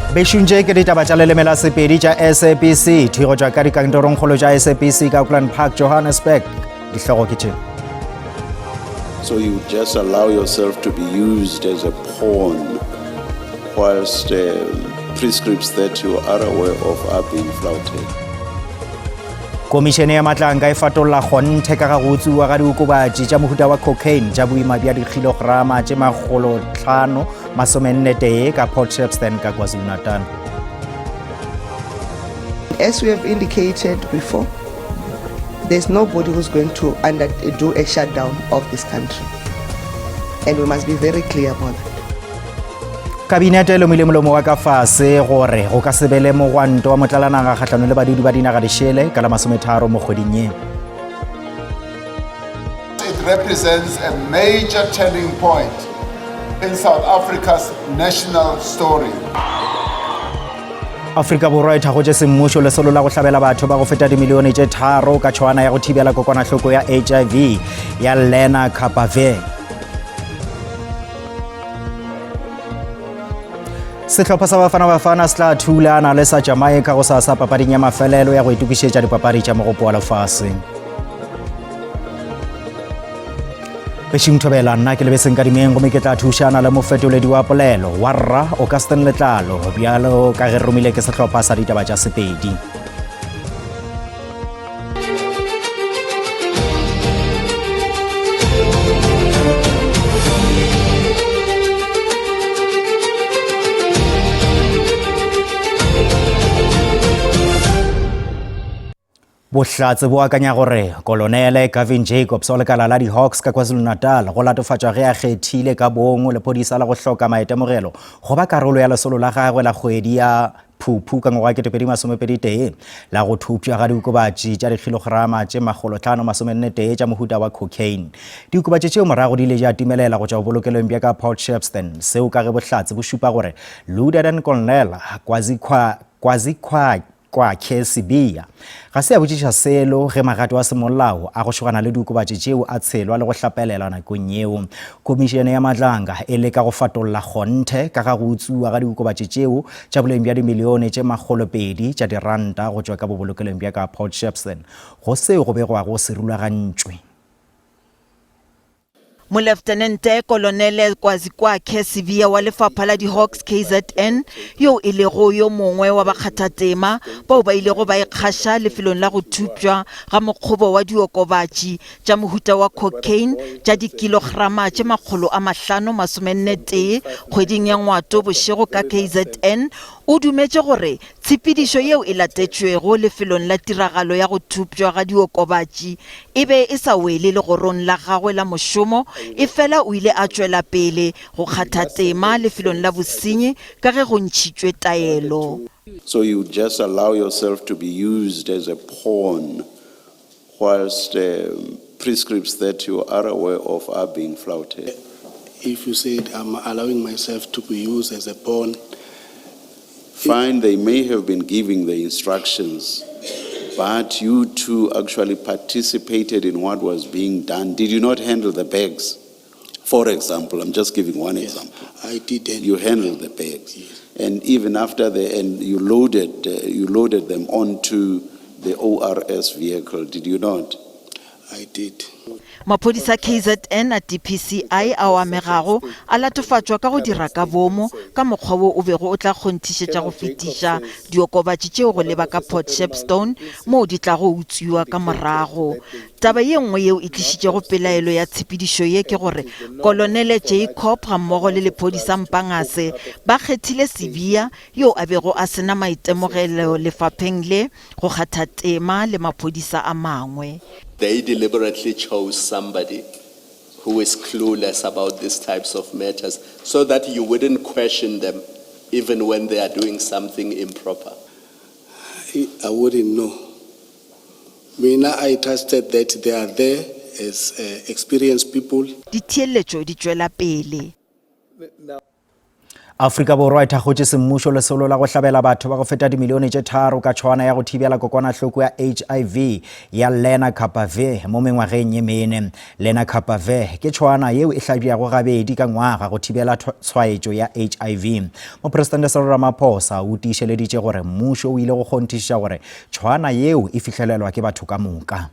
Bešung tše ke ditaba tša leleme la Sepedi tša SABC thwi go tšwa ka dikantorongkgolo tša SABC ka Auckland Park, Johannesburg. Dihlogo ke tše. So you just allow yourself to be used as a pawn whilst uh, prescripts that you are aware of are being flouted. Komišene ya Matlanka e fatolla kgonthe ka ga go utswiwa ga diokobatši tša mohuta wa cocaine tša boima bja dikgilograma tše makgolo tlhano masomennetee ka Port Shepstone ka KwaZulu-Natal. As we have indicated before, there's nobody who's going to under, do a shutdown of this country. And we must be very clear about that. Kabinete e lomile molomo wa ka fase gore go ka se be le mogwanto wa motlalanaga kgahlanong le badudi ba dinaga dišele ka la masometharo mo kgweding ye. It represents a major turning point in South Africa's national story. Afrika Borwa e thakgotše semmušo lesolo la go hlabela batho ba go feta dimilione tše tharo ka tšhwana ya go thibela kokwanahloko ya HIV ya Lenacapavir. Sehlopha sa Bafana Bafana se tla thulana le sa Jamaica go sasa papading ya mafelelo ya go itokišetša dipapadi tša mogopo wa lefase. Bešing Thobela, nna ke lebeseng ka dimeng gomme ke tla thušana le mofetoledi wa polelo wa rra Augustin Letlalo bjalo ka ge romile ke sehlopha sa ditaba tša Sepedi. Bohlatse bo akanya gore Kolonele Gavin Jacobs wa lekala la di-Hawks ka KwaZulu-Natal go latofatšwa ge a kgethile ka bong lephodisa la go hloka maitemogelo go ba karolo ya lesolo la gagwe la kgwedi ya Phuphu ka ngwaga 2021 la go thupša ga diokobatši tša dikgilograma tše 541 tša mohuta wa cocaine. Diokobatši tšeo morago di ile tša timelela go tšwa bobolokelong bja ka Port Shepstone, seo ka ge bohlatse bo šupa gore Lieutenant Colonel Kwazikhwa Kwakhe Sibiya ga se a botšiša selo ge magato a semolao a go šogana le diokobatši tšeo a tshelwa le go hlapelelwa nakong yeo. Khomišene ya Matlanga e leka go fatolla kgonthe ka ga go utswiwa ga diokobatši tšeo tša boleng bja dimilione tše makgolopedi tša diranta go tšwa ka bobolokelong bja ka Port Shepstone go seo go begwago se rulagantšwe. Moleftenente Kolonele Kwazikwakhe Sibiya wa Lefapha la di-Hawks KZN, yo e lego yo mongwe wa bakgathatema bao ba ilego ba ikgaša lefelong la go thupša ga mokgobo wa diokobatši tša mohuta wa cocaine tša dikilograma tše 541 kgweding ya Ngwato bošego ka KZN, o dumetše gore Tshepedišo yeo e latetšwego lefelong la tiragalo ya go thupšwa ga diokobatši e be e sa wele legorong la gagwe la mošomo, efela o ile a tšwela pele go kgatha tema lefelong la bosenyi ka ge go ntšhitšwe taelo. So you just allow yourself to be used as a pawn whilst prescripts that you are aware of are being flouted. If you said I'm allowing myself to be used as a pawn, Fine, they may have been giving the instructions, but you too actually participated in what was being done. Did you not handle the bags? For example, I'm just giving one yes, example. I did handle You handled the bags. Yes. And even after the, and you loaded, uh, you loaded them onto the ORS vehicle, did you not? I did. Maphodisa a KZN a DPCI ao a amegago a latofatšwa ka go dira ka boomo ka mokgwa wo o bego o tla kgonthišetša go fetiša diokobatši tšeo go leba ka Port Shepstone moo di tlago utswiwa ka morago. Taba ye nngwe yeo e tlišitšego pelaelo ya tshepedišo ye ke gore Kolonele Jacob gammogo le lephodisa Mpangase ba kgethile Sibiya yo a bego a se na maitemogelo lefapheng le go kgatha tema le maphodisa a mangwe. They deliberately chose somebody who is clueless about these types of matters so that you wouldn't question them even when they are doing something improper. I wouldn't know. Mina I trusted that they are there as uh, experienced people. Ditheeletšo di tšwela pele. Afrika Borwa e thakgotše semmušo lesolo la go hlabela batho ba go feta dimilione tše tharo ka tšhwana ya go thibela kokwanahloko ya HIV ya Lenacapavir mo mengwageng ye mene. Lenacapavir ke tšhwana yeo e hlabjago gabedi ka ngwaga go thibela tshwaetšo ya HIV. Mopresidente Cyril Ramaphosa o tiišeleditše gore mmušo o ile go kgonthišiša gore tšhwana yeo e fihlelelwa ke batho ka moka.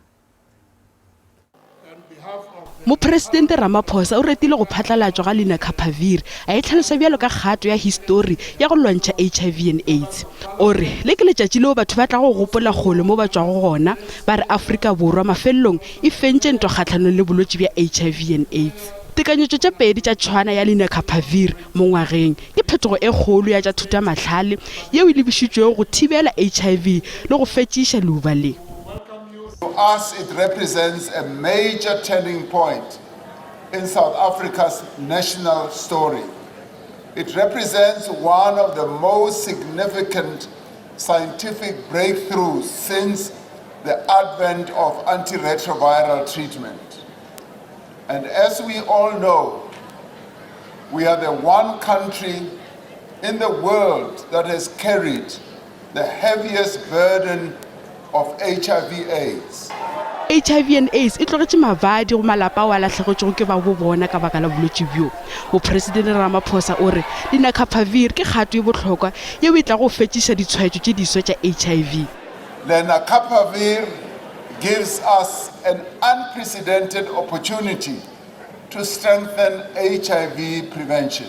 Mopresidente Ramaphosa o retile go phatlalatšwa ga Lenacapavir, a e hlalosa bjalo ka kgato ya histori ya go lwantšha HIV and Aids. O re le ke letšatši leo batho ba tlago go gopola kgole mo ba tšwago gona, ba re Afrika Borwa mafelelong e fentše ntwa kgahlanong le bolwetši bja HIV and Aids. Tekanyetšo tše pedi tša tšhwana ya Lenacapavir mo ngwageng ke phetogo e kgolo ya tša thutamahlale yeo e lebišitšwego go thibela HIV le go fetšiša leuba le. To us it represents a major turning point in South Africa's national story. It represents one of the most significant scientific breakthroughs since the advent of antiretroviral treatment. And as we all know, we are the one country in the world that has carried the heaviest burden of HIV AIDS. HIV and AIDS e tlogetše mabadi go malapa ao a lahlegetšwego ke babo bona ka baka la bolwetši bjo. Mopresidente Ramaphosa o re Lenacapavir ke kgato ye bohlokwa yeo e tlago go fetšiša ditshwaetšo tše diswa tša HIV. Lenacapavir gives us an unprecedented opportunity to strengthen HIV prevention.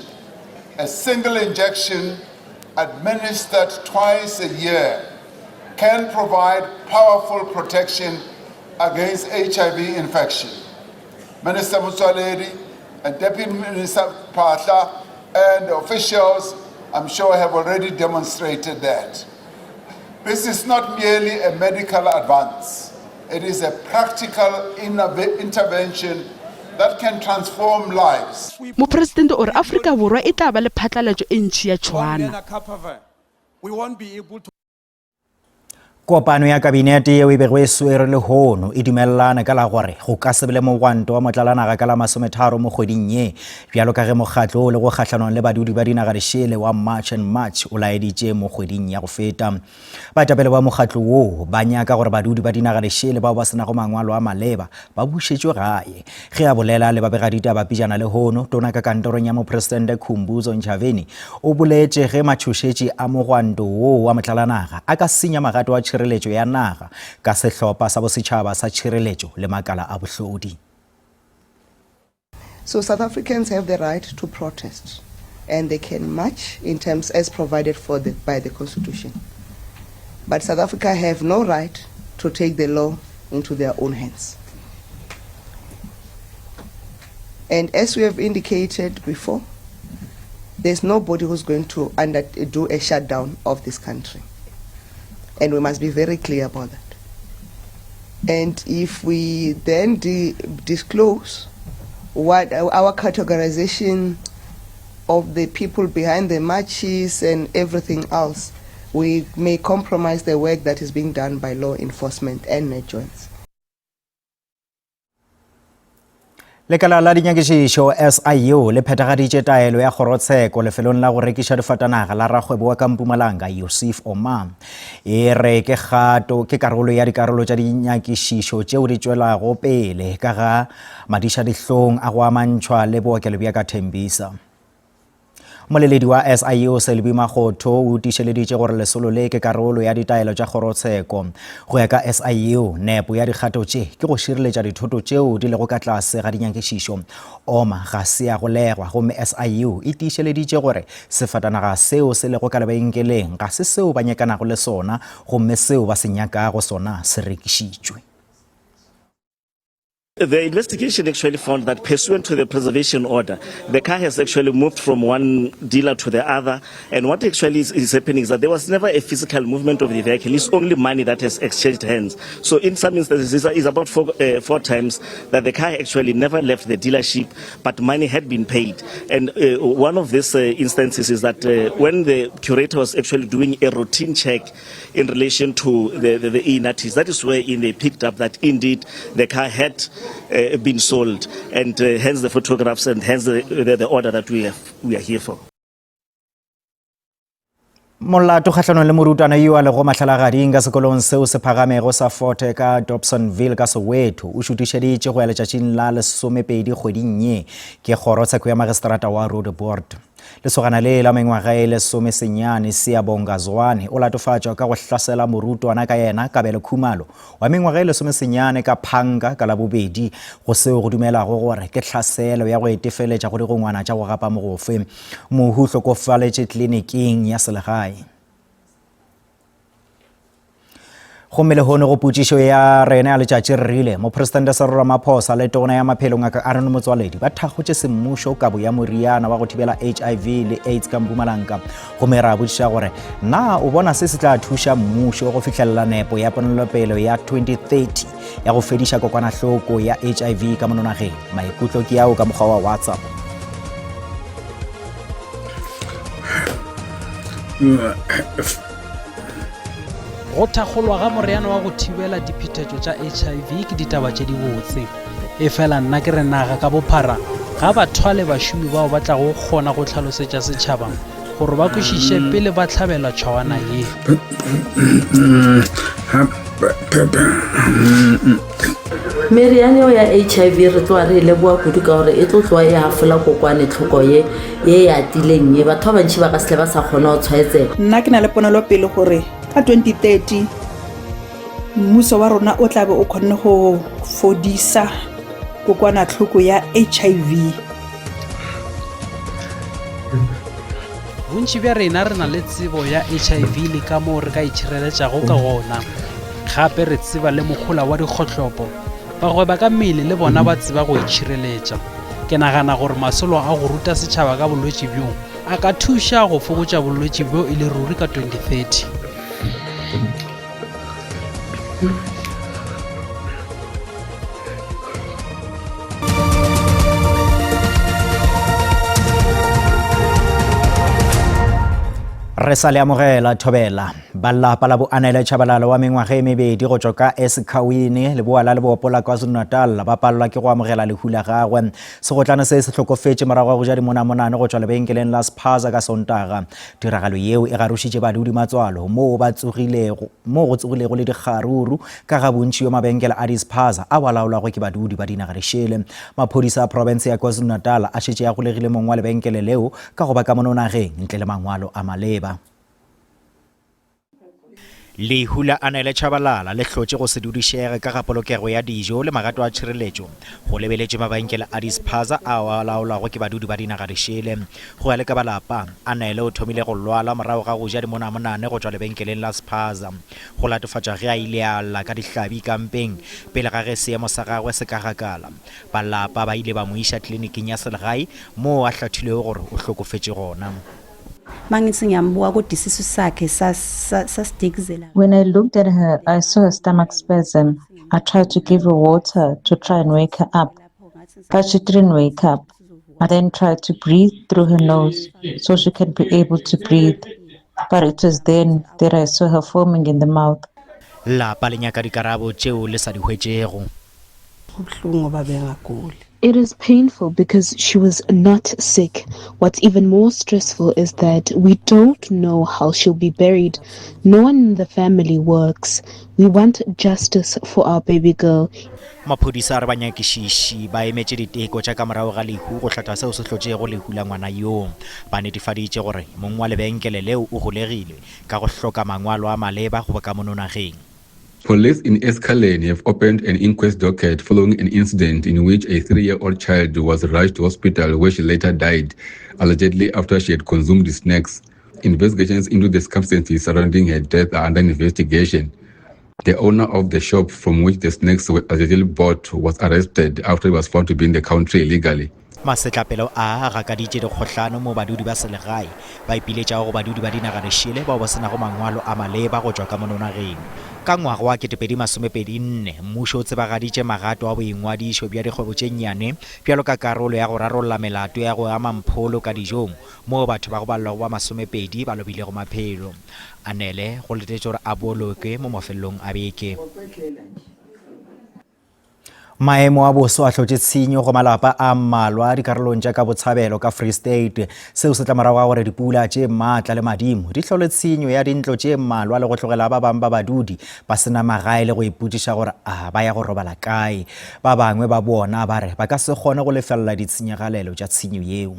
A single injection administered twice a year can provide powerful protection against HIV infection. Minister Motsoaledi and Deputy Minister Phaahla and officials, I'm sure, have already demonstrated that. This is not merely a medical advance. It is a practical intervention that can transform lives. Mopresidente o re Afrika Borwa e tla ba le phatlalatšo e ntši ya tšhwana. Kopano ya kabinete yeo e bego e swerwe lehono e dumelelane ka la gore go ka se be le mogwanto wa motlalanaga ka la masometharo mo kgweding ye, bjalo ka ge mokgatlo o lego kgahlanong le badudi ba dinaga dišele wa March and March o laeditše mo kgweding ya go feta. Baetapele ba mokgatlo woo ba nyaka gore badudi ba dinaga dišele bao ba se nago mangwalo a maleba ba bušetšwe gae. Ge a bolela le babegaditaba pejana lehono, tona ka kantorong ya mopresidente Khumbudzo Ntshavheni o boletše ge matšhošetši a mogwanto woo wa motlalanaga a ka senya magato a tšhireletšo ya naga ka sehlopha sa bosetšhaba sa tšhireletšo le makala a bohlodi. So South Africans have the right to protest and they can march in terms as provided for the, by the constitution. But South Africa have no right to take the law into their own hands. And as we have indicated before, there's nobody who's going to under, do a shutdown of this country. And we must be very clear about that. And if we then disclose what our categorization of the people behind the marches and everything else, we may compromise the work that is being done by law enforcement and NetJoints. Lekala la dinyakišišo SIU le phethagaditše taelo ya kgorotsheko lefelong la go rekiša difatanaga la rakgwebo wa ka Mpumalanga Yusuf Omar. E re ke kgato ke karolo ya dikarolo tša dinyakišišo tšeo di tšwelago pele ka ga madišadihlong a go amantšhwa le bookelo bja ka Tembisa. Mmoleledi wa SIU Selby Makgotho o tiišeleditše gore lesolo le ke karolo ya ditaelo tša kgorotsheko. Go ya ka SIU, nepo ya dikgato tše ke go šireletša dithoto tšeo di lego ka tlase ga dinyakišišo. Oma ga se ya golegwa gomme SIU e tiišeleditše gore sefatanaga seo se lego ka lebenkeleng ga se seo ba nyakanago le sona gomme seo ba se nyakago sona se rekišitšwe. The investigation actually found that pursuant to the preservation order, the car has actually moved from one dealer to the other. And what actually is, is happening is that there was never a physical movement of the vehicle. It's only money that has exchanged hands. So in some instances, it's about four, four times that the car actually never left the dealership, but money had been paid. And uh, one of these uh, instances is that uh, when the curator was actually doing a routine check in relation to the, the, the e-notice. That is where in they picked up that indeed the car had uh, been sold, and uh, hence the photographs and hence the, the, the order that we, have, we are here for. Molato kgahlanong le morutwana yo a lego mahlalagading ka sekolong seo se phagamego sa Forte ka Dobsonville ka Soweto o šutišeditše go ya letšatšing la lesomepedi kgweding ye ke kgorotsheko ya magistrata wa Roodepoort. Lesogana le la mengwaga e lesomesenyane Siyabonga Zwane o latofatšwa ka go hlasela morutwana ka yena Kabelo Khumalo wa mengwaga e lesomesenyane ka phanka ka Labobedi go seo go dumelago gore ke tlhaselo ya go etefeletša go digongwana tša go gapa mogofe. Mohu o hlokofaletše kliniking ya selegae. Gomme lehono go potšišo ya rena ya letšatši re rile Mopresidente Cyril Ramaphosa le Tona ya Maphelo Ngaka Aaron Motsoaledi ba thakgotše semmušo kabo ya moriana wa go thibela HIV le AIDS ka Mpumalanga. Gomme ra botšiša gore na o bona se se tla thuša mmušo go fihlelela nepo ya ponelopele ya 2030 ya go fediša kokwanahloko ya HIV ka mono nageng. Maikutlo ke ao ka mokgwa wa WhatsApp. Go thakgolwa ga moreano wa go thibela diphethetšo tša HIV ke ditaba tše dibotse. Efela nna ke re naga ka bophara ga ba thwale bašomi bao ba tlago kgona go hlalosetša setšhaba gore ba kwešiše pele ba hlabelwa tšhwawana ye. Meriane eo ya HIV re tloga re e leboa kudu ka gore e tlo tloga e hafola kokwane-tlhoko ye ye e atileng ye. Batho ba bantši ba ka se tle ba sa kgona go tshwaetsega. Nna ke na le ponelopele gore ka 2030 mmuso wa rona o tla be o kgonne go fodisa kokwanatlhoko ya HIV. Bontši bja rena re na le tsebo ya HIV le ka moo re ka itšhireletšago ka gona. Gape re tseba le mohola wa dikgohlopo. Bagweba ka mmele le bona ba tseba go itšhireletša. Ke nagana gore masolo a go ruta setšhaba ka bolwetši bjo a ka thuša go fokotša bolwetši bjo e le ruri ka 2030. Re sa le amogela thobela ba lapa la boanele Tshabalala wa mengwaga e mebedi go tšwa ka Esikhawini leboa la lebopo la KwaZulu-Natal ba palelwa ke go amogela lehu la gagwe. Segotlane se se hlokofetše morago ga go ja dimonamonane go tšwa lebenkeleng la Spaza ka Sontaga. Tiragalo yeo e garošitše badudi matswalo moo ba tsogilego moo go tsogilego le dikgaruru ka ga bontši bja mabenkele a di-spaza ao a laolwago ke badudi ba dinaga dišele. Maphodisa a profense ya KwaZulu-Natal a šetše a golegile mong wa lebenkele leo ka go ba ka mono nageng ntle le mangwalo a maleba. Lehu la Anele Tshabalala le hlotše go se dudišege ka ga polokego ya dijo le magato a tšhireletšo go lebeletšwe mabenkele a di-spaza ao a laolwago ke badudi ba dinaga dišele. Go ya le ka ba lapa, Anele o thomile go lwala morago ga go ja dimonamonane go tšwa lebenkeleng la spaza. Go latofatšwa ge a ile a lla ka dihlabi ka mpeng pele ga ge seemo sa gagwe se ka gakala. Ba lapa ba ile ba mo iša kliniking ya selegae moo a hlathilwego gore o hlokofetše gona. When I looked at her, I saw her stomach spasm. I tried to give her water to try and wake her up, but she didn't wake up. I then tried to breathe through her nose so she can be able to breathe, but it was then that I saw her foaming in the mouth. Lapa le nyaka dikarabo tšeo le sa di hwetšego. Go bohloko ngoba bengaguli. It is painful because she was not sick. What's even more stressful is that we don't know how she'll be buried. No one in the family works. We want justice for our baby girl. Maphodisa a re banyakišiši ba emetše diteko tša ka morago ga lehu go hlatha seo se hlotšego lehu la ngwana yoo. Ba netefaditše gore mong wa lebenkele leo o golegilwe ka go hloka mangwalo a maleba goba ka mono nageng. Police in Eskhaleni have opened an inquest docket following an incident in which a three-year-old child was rushed to hospital where she later died, allegedly after she had consumed snacks. Investigations into the circumstances surrounding her death are under investigation. The owner of the shop from which the snacks were allegedly bought was arrested after he was found to be in the country illegally. Masetlapelo a a gakaditše dikgohlano moo badudi ba selegae ba ipiletšago go badudi ba dinaga dišele bao ba se nago mangwalo a maleba go tšwa ka mono nageng. Ka ngwaga wa 2024, mmušo o tsebagaditše magato a boingwadišo bja dikgwebo tše nnyane bjalo ka karolo ya go rarolla melato ya go ama mpholo ka dijong moo batho ba go balelwa go ba masomepedi ba lobilego maphelo. Anele go letetšwe gore a bolokwe mo mafelelong a beke. Maemo a boso a hlotše tshenyo go malapa a mmalwa dikarolong tša ka botshabelo ka Free State. Seo se tla morago ga gore dipula tše maatla le madimo di hlole tshenyo ya dintlo tše mmalwa le go tlogela ba bangwe ba badudi ba se na magae le go ipotšiša gore a ba ya go robala kae. Ba bangwe ba bona ba re ba ka se kgone go lefelela ditshenyagalelo tša tshenyo yeo.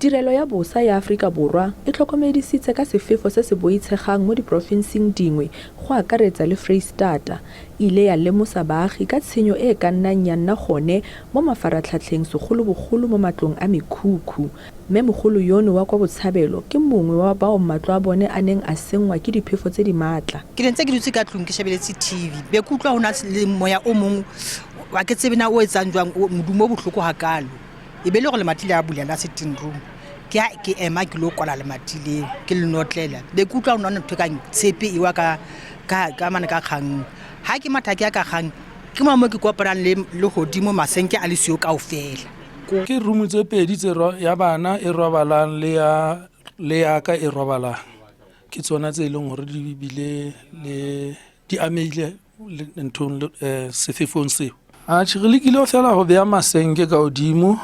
Tirelo ya Bosa ya Aforika Borwa e tlhokomedisitse ka sefefo se se boitshegang mo diporofenseng dingwe go akaretsa le Freistata. E ile ya lemosa baagi ka tshenyo e e ka nnang ya nna gone mo mafaratlhatlheng segolobogolo mo matlong a mekhukhu. Mmemogolo yono wa kwa Botshabelo ke mongwe wa bao matlo a bone a neng a senngwa ke diphefo tse di maatla. Ke ne ntse ke dutse ka tlung ke shebeletse TV be ke utlwa ho na le moya o mong wa ke tsebe na o etsang jwang modumo o bohloko hakalo. E be e le gore lemati le a bula la sitting room. Ke ha ke ema ke lo kwala lemati leo, ke le notlela. Be ke utlwa go nwa ntho e kang tshepe e wa ka ka ka mane ka kgang. Ha ke matha ke ya ka kgang, ke mo mo ke kopanang le lehodimo masenke a le siyo kaofela. Ke room tse pedi tse ya bana e robalang le ya le ya ka e robalang. Ke tsona tse e leng gore di bile le di amehile nthong eh, sefefong seo. Atjhe, re lekile fela go beya masenke ka godimo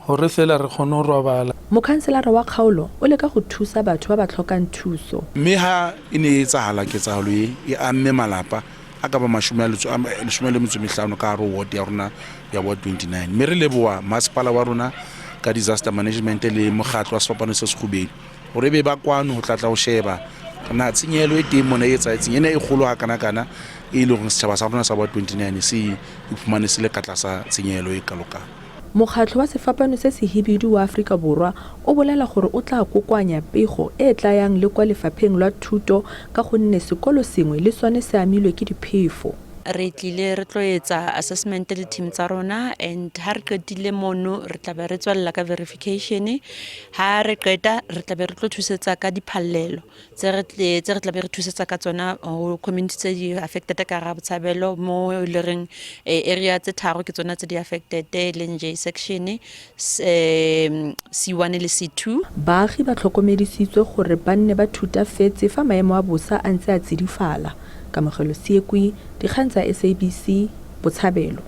gore fela re kgone go robala. Mokhanselara wa kgaolo o leka go thusa batho ba ba tlhokang thuso. Mme ha e ne e etsahala ketsahalo e, e amme malapa a ka ba mashome a leshome le metso e mehlano ka hare ho ward ya rona ya ward 29. Mme re leboha masepala wa rona ka disaster management le mokgatlo wa Sefapano se Sekgubedu gore e be ba kwano go tla tla go sheba na tshenyehelo e teng mona e etsahetseng ena e kgolo ha kana kana e leng gore setjhaba sa rona sa ward 29 se iphumane se le ka tlasa tshenyehelo e kalokalo. Mokgatlho wa Sefapano se Sehibidu wa Aforika Borwa o bolela gore o tla kokoanya pego e e tla yang le kwa Lefapheng lwa Thuto ka gonne sekolo sengwe le sone se amilwe ke diphefo. Re tlile re tlo etsa assessment le team tsa rona and ha re qetile mono re tla be re tswelela ka verification ha re qeta re tla be re tlo thusetsa ka diphallelo tse re tse re tla be re thusetsa ka tsona ho community tse di affected ka ga botshabelo mo e le reng area tse tharo ke tsona tse di affected e leng J section C1 le C2. Baagi ba tlhokomedisitswe gore ba nne ba thutafetse fa maemo a bosa a ntse a tsidifala. Kamogelo Seekwi, Dikgang tsa SABC, Botshabelo.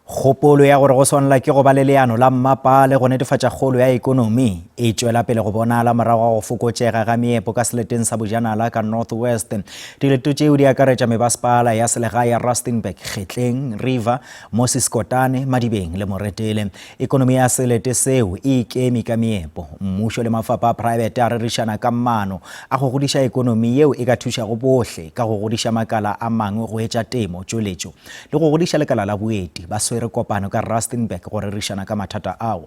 Kgopolo ya gore go swanela ke go ba le leano la mmapa le go netefatša kgolo ya ekonomi e tšwela pele go bonala morago ga go fokotšega ga meepo ka seleteng sa bojanala ka North West. Dileto tšeo di akaretša mebasepala ya selegae ya Rustenburg, Kgetleng, River, Moses Kotane, Madibeng le Moretele. Ekonomi ya selete seo e ikeme ka meepo. Mmušo le mafapha a praebete a rerišana ka maano a go godiša ekonomi yeo e ka thušago bohle ka go godiša makala a mangwe go etša temo, tšweletšo le go godiša lekala la boeti. Ba swere kopano ka Rustenburg go rerišana ka mathata ao.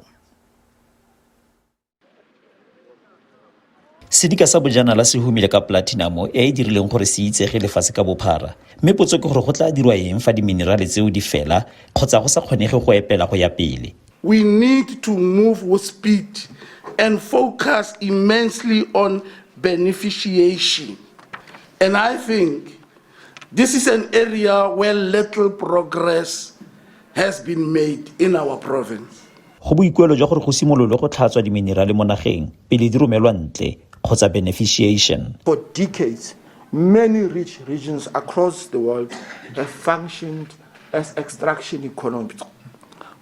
Sedika sa bojanala se humile ka platinamo e e dirileng gore se itsege lefatshe ka bophara. Mme potso ke gore go tla dirwa eng fa diminerale tseo di fela kgotsa go sa kgonege go epela go ya pele. We need to move with speed and focus immensely on beneficiation. And I think this is an area where little progress has been made in our province. Go boikuelo jwa gore go simololwe go tlhatswa diminerale mo nageng pele di romelwa ntle kgotsa beneficiation. For decades, many rich regions across the world have functioned as extraction economies.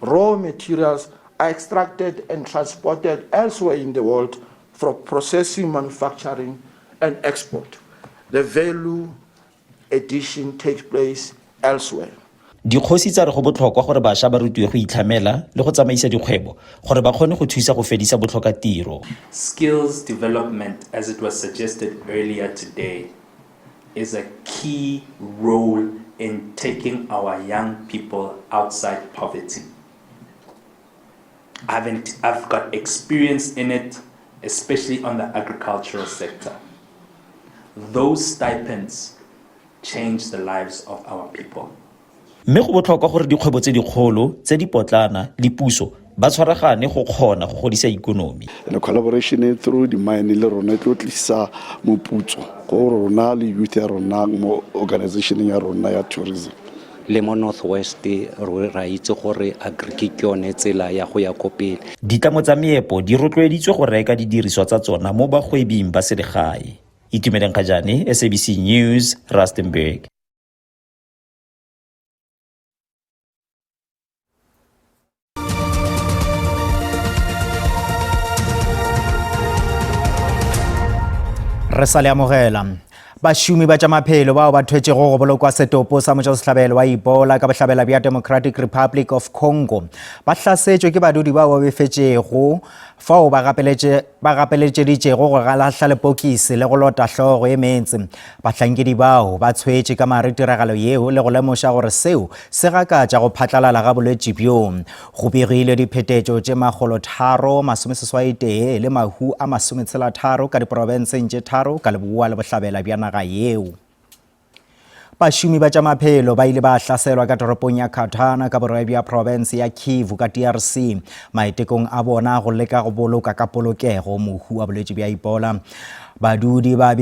Raw materials are extracted and transported elsewhere in the world for processing, manufacturing, and export. The value addition takes place elsewhere. Dikgosi tsa re go botlhokwa gore bašwa ba rutiwe go itlhamela le go tsamaisa dikgwebo gore ba kgone go thusa go fedisa botlhokatiro. Skills development, as it was suggested earlier today, is a key role in taking our young people outside poverty. I've, I've got experience in it, especially on the agricultural sector. Those stipends change the lives of our people. Mme go botlhokwa gore dikgwebo tse dikgolo, tse di potlana le puso ba tshwaragane go kgona go godisa ikonomi. And collaboration e through di-mine le rona e tlo tlisa moputso go rona le youth ya rona mo organizationeng ya rona ya tourism. Le mo North West re a itse gore agric ke yone tsela ya go ya ko pele. Ditlamo tsa meepo di rotloeditswe go reka didiriswa tsa tsona mo bagwebing ba selegae. Itumeleng Kgajane, SABC News, Rustenburg. Re sa le amogela. Bašomi ba tša maphelo bao ba thwetšego go bolokwa setopo sa motšwasehlabelo wa Ebola ka bohlabela bja Democratic Republic of Congo ba hlasetšwe ke badudi bao ba befetšego fao ba gapeletšeditšego go galahla lepokisi le go lota hlogo e meetse. Bahlankedi bao ba tshwetše ka mare tiragalo yeo le go lemoša gore seo se gakatša go phatlalala ga bolwetši bjo. Go begilwe diphetetšo tše 381 le mahu a 63 ka diprofenseng tše tharo ka leboa le bohlabela bja naga yeo. Bašomi ba tša maphelo ba ile ba hlaselwa ka toropong ya Katana ka borwa bja profense ya Kivu ka DRC maitekong a bona go leka go boloka ka polokego mohu wa bolwetši bja Ebola. Badudi ba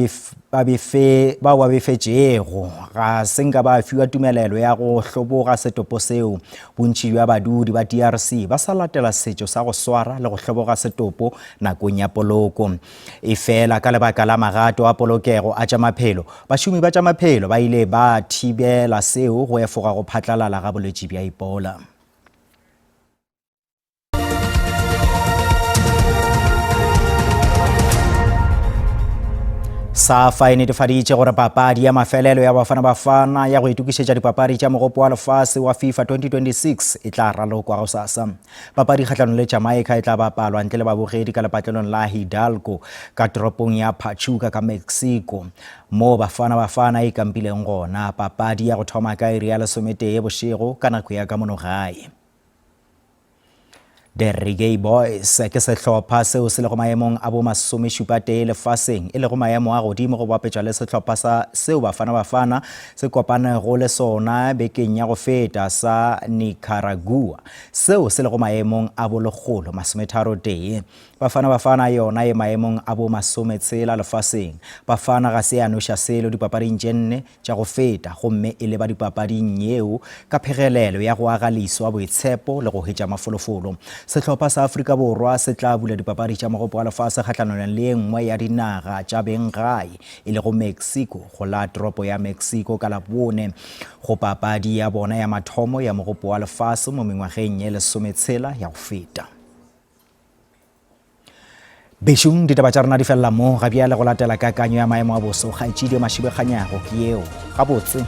ba befe, bao ba befetšego ga se nka ba fiwa tumelelo ya go hloboga setopo seo. Bontši bja badudi ba DRC ba sa latela setšo sa go swara le go hloboga setopo nakong ya poloko. Efela ka lebaka la magato a polokego a tša maphelo, bašomi ba tša maphelo ba ile ba thibela seo go efoga go phatlalala ga bolwetši bja Ebola. Safa e netefaditše gore papadi ya mafelelo ya Bafana Bafana ya go itokišetša dipapadi tša Mogopo wa Lefase wa FIFA 2026 e tla ralokwa gosasa. Papadi kgahlanong le Jamaica e tla bapalwa ntle le babogedi ka lepatlelong la Hidalgo ka toropong ya Pachuca ka Mexico, moo Bafana Bafana e kampileng gona. Papadi ya go thoma ka iri ya lesometee bošego ka nako ya ka mono gae. The Reggae Boys ke sehlopha seo se lego maemong a bo masomešupatee lefaseng, e lego maemo a godimo go bapetšwa le sehlopha sa seo Bafana Bafana se kopanego le sona bekeng ya go feta sa Nicaragua seo se lego maemong a bo 133. Bafana Bafana yona e maemong a bo masometshela lefaseng. Bafana ga se ya noša selo dipapading tše nne tša go feta gomme e leba dipapading yeo ka phegelelo ya go aga leswa boitshepo le go hwetša mafolofolo. Sehlopha sa Afrika Borwa se tla bula dipapadi tša Mogopo wa Lefase kgahlanong le ye nngwe ya dinaga tša beng gae e lego Mexico go la toropo ya Mexico ka Labone go papadi ya bona ya mathomo ya Mogopo wa Lefase mo mengwageng ye lesometshela ya go feta. Bešung, ditaba tša rena di felela mo. Ga bjale go latela kakanyo ya maemo a boso. Kgaetšedi Mašibekganyago ke yeo. Gabotse.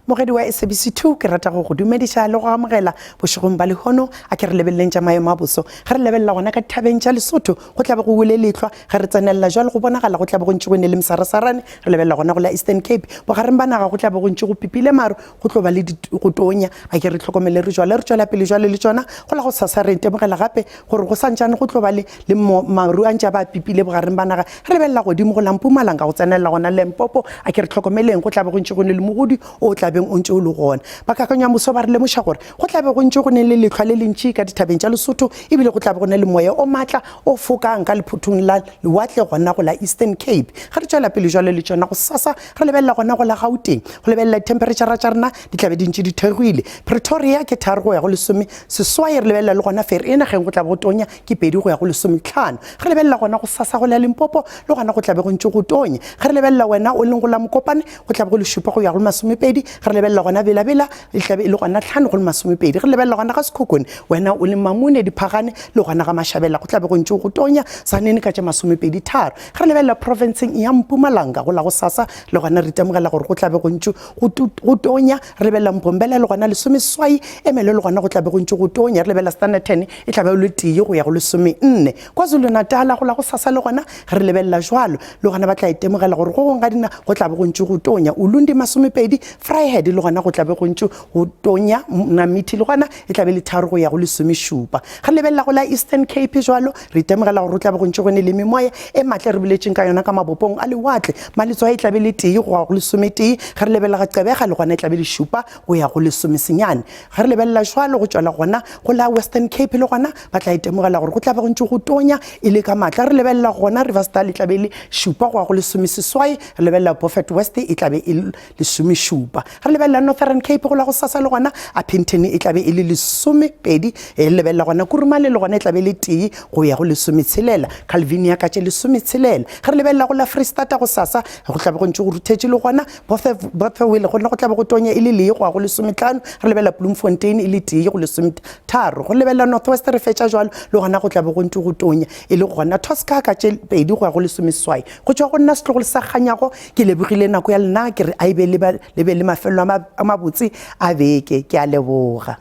Mogedi wa SABC 2 ke rata go go dumediša le go amogela bošegong ba lehono. A ke re lebeleleng tša maemo a boso. Ge re lebelela gona ka dithabeng tša Lesotho go tla be go wele lehlwa, ge re tsenelela jwalo go bonagala go tla be go ntše go ne le mesarasarane. Re lebelela gona go la Eastern Cape, bogareng ba naga go tla be go ntše go pipile maru, go tlo ba le go tonya. A ke re hlokomele re jwale re tšwela pele jwale le tšona go la go sasa re itemogela gape gore go santšane go tlo ba le le maru a ntše a ba pipile bogareng ba naga. Re lebelela godimo go la Mpumalanga go tsenelela gona Limpopo. A ke re hlokomeleng go tla be go ntše go ne le mogodi o tla beng o ntše o le gona. Ba kakanyo ya moso ba re lemoša gore go tla be go ntše go ne le lehlwa le lentši ka dithabeng tša Lesotho ebile go tla be go ne le moya o matla o fokang ka lephothong la lewatle gona go la Eastern Cape. Ge re tšwela pele jwale le tšona go sasa re lebelela gona go la Gauteng, go lebelela dithempheretšhara tša rena di tla be di ntše di theogile. Pretoria ke tharo go ya go lesome seswai, re lebelela le gona Vereeniging go tla be go tonya ke pedi go ya go lesometlhano. Ge re lebelela gona go sasa go la Limpopo le gona go tla be go ntše go tonya. Ge re lebelela wena o leng go la Mokopane go tla be go le šupa go ya go masomepedi. Ge re lebelela gona Bela-Bela e tla be e le gona tlhano go le masomepedi. Ge re lebelela gona ga Sekhukhune wena o leng Mamune, Diphagane le gona ga Mashabela go tla be go ntše go tonya Sanene ka tše masomepedi tharo. Ge re lebelela profenseng ya Mpumalanga go la go sasa le gona re itemogela gore go tla be go ntše go tonya. Re lebelela Mbombela le gona lesomeseswai, Emelo le gona go tla be go ntše go tonya. Re lebelela Standerton e tla be e le tee go ya go lesomenne. KwaZulu-Natal go la go sasa le gona ge re lebelela jwalo le gona ba tla itemogela gore go gongwe ga dina go tla be go ntše go tonya. Ulundi masomepedi, Vryheid. Vryheid le gona go tla be go ntše go tonya, Namithi le gona e tla be le tharo go ya go lesomešupa. Ge re lebelela go la Eastern Cape jwalo, re itemogela gore go tla be go ntše go ne le memoya e matla e re boletšeng ka yona ka mabopong a lewatle. Maletswai e tla be le tee go ya go lesometee. Ge re lebelela ga Gqeberha le gona e tla be le šupa go ya go lesomesenyane. Ge re lebelela jwalo go tšwela gona go la Western Cape le gona ba tla itemogela gore go tla be go ntše go tonya e le ka matla. Re lebelela gona Riversdal e tla be e le šupa go ya go lesomeseswai. Re lebelela Beaufort West e tla be e le lesomešupa. Re lebelela Northern Cape go la go sasa le gona Upington e tla be e le lesomepedi. Re lebelela gona Kurumane le gona e tla be e le tee go ya go lesometshelela. Calvinia ka tše lesometshelela. Ge re lebelela go la Freistata go sasa go tla be go ntše go ruthetše le gona Bothaville gona go tla be go tonya e le lee go ya go lesometlhano. Re lebelela Bloemfontein e le tee go lesometharo. Go lebelela North West re fetša jwalo le gona go tla be go ntše go tonya e le gona Tosca ka tše pedi go ya go lesomeseswai. Go tšwa go nna setlogolo sa Kganyago ke lebogile nako ya lena ke re a e be le be le mafelelo a mabotse a beke. Ke a leboga.